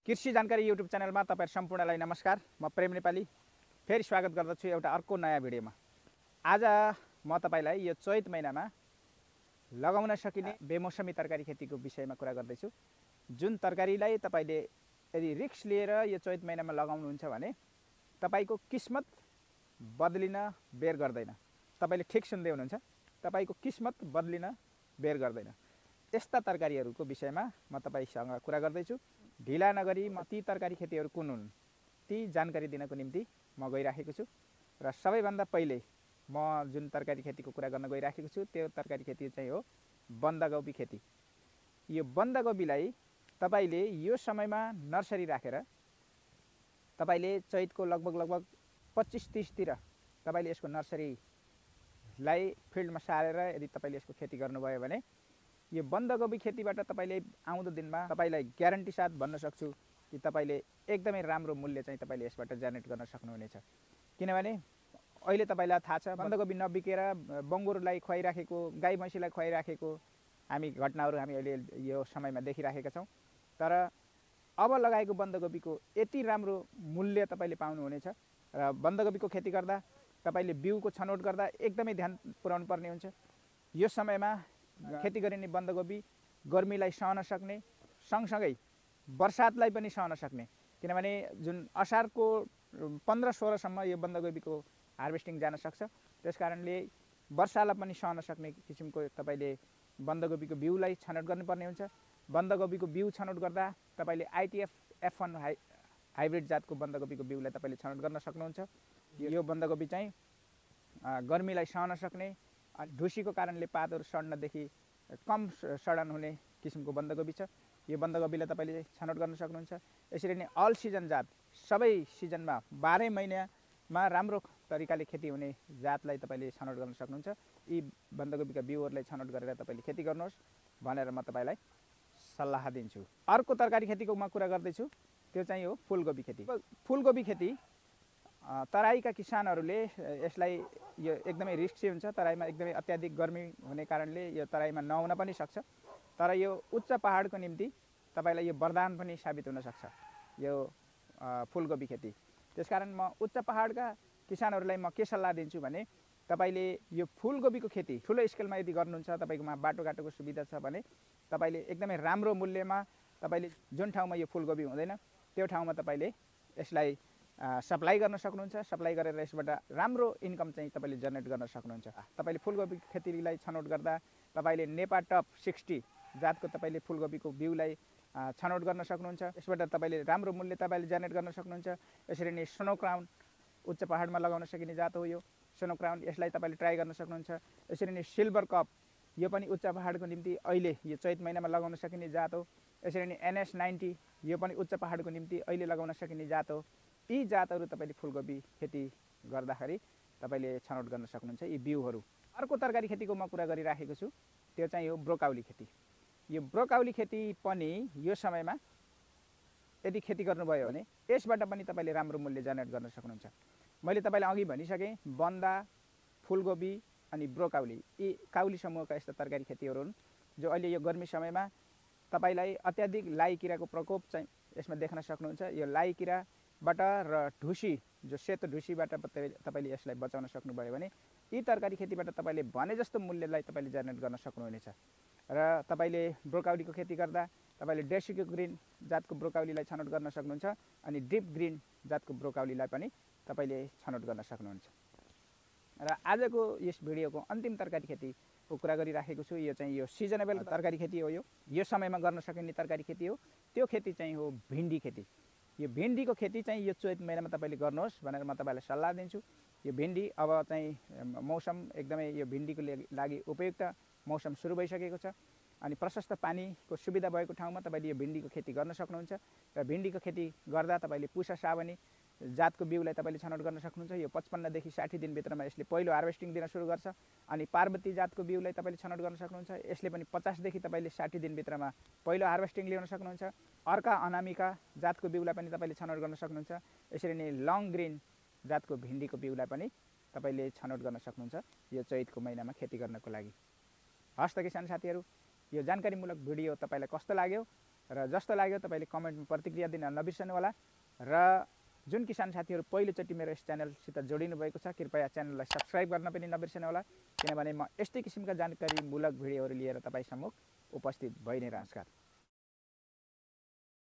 कृषि जानकारी युट्युब च्यानलमा तपाईहरु सम्पूर्णलाई नमस्कार। म प्रेम नेपाली फेरि स्वागत गर्दछु एउटा अर्को नयाँ भिडियोमा। आज म तपाईलाई यो चैत महिनामा लगाउन सकिने बेमौसमी तरकारी खेतीको विषयमा कुरा गर्दैछु। जुन तरकारीलाई तपाईले यदि रिस्क लिएर यो चैत महिनामा लगाउनुहुन्छ भने तपाईको किस्मत बदलिन बेर गर्दैन। तपाईले ठीक सुन्दै हुनुहुन्छ, तपाईको किस्मत बदलिन बेर गर्दैन। यस्ता तरकारीहरूको विषयमा म तपाईसँग कुरा गर्दैछु। ढिला नगरी म ती तरकारी खेतीहरू कुन हुन् ती जानकारी दिनको निम्ति म गइराखेको छु। र सबैभन्दा पहिले म जुन तरकारी खेतीको कुरा गर्न गइराखेको छु त्यो तरकारी खेती चाहिँ हो बन्दागोपी खेती। यो बन्दागोपीलाई तपाईले यो समयमा नर्सरी राखेर तपाईले चैतको लगभग 25-30 तिर तपाईले यसको नर्सरीलाई फिल्डमा सारेर यदि तपाईले यसको खेती गर्नुभयो भने यो बन्दागोपी खेतीबाट तपाईले आउँदो दिनमा तपाईलाई ग्यारेन्टी साथ भन्न सक्छु कि तपाईले एकदमै राम्रो मूल्य चाहिँ तपाईले यसबाट जेनेरेट गर्न सक्नुहुनेछ। किनभने अहिले तपाईलाई थाहा छ बन्दागोपी नबिकेर बङ्गुरलाई खुवाइराखेको, गाई भैँसीलाई खुवाइराखेको हामी घटनाहरू हामी अहिले यो समयमा देखिराखेका छौं। तर अब लगाएको बन्दागोपीको यति राम्रो मूल्य तपाईले पाउनुहुनेछ। र बन्दागोपीको खेती गर्दा तपाईले बिउको छनौट गर्दा एकदमै ध्यान पुर्याउनु पर्ने हुन्छ। यो समयमा खेती गरिने बन्दागोपी गर्मीलाई सहन सक्ने, सँगसँगै बर्सातलाई पनि सहन सक्ने। किनभने जुन असारको 15-16 सम्म यो बन्दागोपीको हार्भेस्टिङ जान सक्छ। त्यसकारणले वर्षालाई पनि सहन सक्ने किसिमको तपाईले बन्दागोपीको बिउलाई छनौट गर्नुपर्ने हुन्छ। बन्दागोपीको बिउ छनौट गर्दा तपाईले ITF F1 हाइब्रिड जातको बन्दागोपीको बिउलाई तपाईले छनौट गर्न सक्नुहुन्छ। यो बन्दागोपी चाहिँ गर्मीलाई सहन सक्ने, ढुसीको कारणले पातहरू सड्नदेखि कम सडन हुने किसिमको बन्दागोपी छ। यो बन्दागोपीलाई तपाईले छनौट गर्न सक्नुहुन्छ। यसरी नै अल सिजन जात, सबै सिजनमा 12 महिनामा राम्रो तरिकाले खेती हुने जातलाई तपाईले छनौट गर्न सक्नुहुन्छ। यी बन्दागोपीका बिउहरूलाई छनौट गरेर तपाईले खेती गर्नुहोस् भनेर म तपाईलाई सल्लाह दिन्छु। अर्को तरकारी खेतीको म कुरा गर्दैछु, त्यो चाहिँ हो फूलगोपी खेती। फूलगोपी खेती तराईका किसानहरूले यसलाई यो एकदमै रिस्की हुन्छ। तराईमा एकदमै अत्याधिक गर्मी हुने कारणले यो तराईमा नहुन पनि सक्छ। तर यो उच्च पहाडको निम्ति तपाईलाई यो वरदान पनि साबित हुन सक्छ यो फूलगोपी खेती। त्यसकारण म उच्च पहाडका किसानहरूलाई म के सल्लाह दिन्छु भने तपाईले यो फूलगोपीको खेती ठुलो स्केलमा यदि गर्नुहुन्छ, तपाईकोमा बाटोघाटोको सुविधा छ भने तपाईले एकदमै राम्रो मूल्यमा तपाईले जुन ठाउँमा यो फूलगोपी हुँदैन त्यो ठाउँमा तपाईले यसलाई सप्लाई गर्न सक्नुहुन्छ। सप्लाई गरेर यसबाट राम्रो इन्कम चाहिँ तपाईले जेनेरेट गर्न सक्नुहुन्छ। तपाईले फूलगोपी खेतीलाई छनौट गर्दा तपाईले नेपा टप 60 जातको तपाईले फूलगोपीको बिउलाई छनौट गर्न सक्नुहुन्छ। यसबाट तपाईले राम्रो मूल्य तपाईले जेनेरेट गर्न सक्नुहुन्छ। यसरी नै स्नो क्राउन उच्च पहाडमा लगाउन सकिने जात हो यो स्नो क्राउन, यसलाई तपाईले ट्राई गर्न सक्नुहुन्छ। यसरी नै सिल्भर कप, यो पनि उच्च पहाडको निम्ति अहिले यो चैत महिनामा लगाउन सकिने जात हो। यसरी नै NS90, यो पनि उच्च पहाडको निम्ति अहिले लगाउन सकिने जात हो। यी जातहरू तपाईले फूलगोपी खेती गर्दाखेरि तपाईले छनौट गर्न सक्नुहुन्छ यी बिउहरू। अर्को तरकारी खेतीको म कुरा गरिराखेको छु, त्यो चाहिँ हो ब्रोकाउली खेती। यो ब्रोकाउली खेती पनि यो समयमा यदि खेती गर्नुभयो भने यसबाट पनि तपाईले राम्रो मूल्य जेनेरेट गर्न सक्नुहुन्छ। मैले तपाईलाई अघि भनिसकेँ बन्दा, फूलगोपी अनि ब्रोकाउली यी काउली समूहका यस्ता तरकारी खेतीहरू हुन् जो अहिले यो गर्मी समयमा तपाईलाई अत्याधिक लाई किराको प्रकोप चाहिँ यसमा देख्न सक्नुहुन्छ। यो लाई किराबाट र ढुसी, जो सेतो ढुसीबाट तपाईले यसलाई बचाउन सक्नुभयो भने यी तरकारी खेतीबाट तपाईले भने जस्तो मूल्यलाई तपाईले जेनेरेट गर्न सक्नुहुनेछ। र तपाईले ब्रोकाउलीको खेती गर्दा तपाईले डेसिको ग्रीन जातको ब्रोकाउलीलाई छनौट गर्न सक्नुहुन्छ अनि डिप ग्रीन जातको ब्रोकाउलीलाई पनि तपाईले छनौट गर्न सक्नुहुन्छ। र आजको यस भिडियोको अन्तिम तरकारी खेतीको कुरा गरिराखेको छु। यो चाहिँ यो सिजनेबल तरकारी खेती हो। यो समयमा गर्न सकिने तरकारी खेती हो। त्यो खेती चाहिँ हो भिन्डी खेती। यो भिन्डीको खेती चाहिँ यो चैत महिनामा तपाईले गर्नुहोस् भनेर म तपाईलाई सल्लाह दिन्छु। यो भिन्डी अब चाहिँ मौसम एकदमै यो भिन्डीको लागि उपयुक्त मौसम सुरु भइसकेको छ अनि प्रशस्त पानीको सुविधा भएको ठाउँमा तपाईले यो भिन्डीको खेती गर्न सक्नुहुन्छ। र भिन्डीको खेती गर्दा तपाईले पुसा सावनी जातको बिउलाई तपाईले छनौट गर्न सक्नुहुन्छ। यो 55 देखि 60 दिनभित्रमा यसले पहिलो हार्भेस्टिङ दिन सुरु गर्छ। अनि पार्वती जातको बिउलाई तपाईले छनौट गर्न सक्नुहुन्छ। यसले पनि 50 देखि तपाईले 60 दिनभित्रमा पहिलो हार्भेस्टिङ ल्याउन सक्नुहुन्छ। अर्का अनामिका जातको बिउलाई पनि तपाईले छनौट गर्न सक्नुहुन्छ। यसरी नै लङ ग्रीन जातको भिन्डीको बिउलाई पनि तपाईले छनौट गर्न सक्नुहुन्छ यो चैतको महिनामा खेती गर्नको लागि। हस्त किसान साथीहरू, यो जानकारीमूलक भिडियो तपाईलाई कस्तो लाग्यो र जस्तो लाग्यो तपाईँले कमेन्टमा प्रतिक्रिया दिन नबिर्सनु होला। र जुन किसान साथीहरू पहिलोचोटि मेरो यस च्यानलसित जोडिनु भएको छ कृपया च्यानललाई सब्स्क्राइब गर्न पनि नबिर्सनु होला, किनभने म यस्तै किसिमका जानकारीमूलक भिडियोहरू लिएर तपाईँ सम्मुख उपस्थित भइ नै रहन्छु।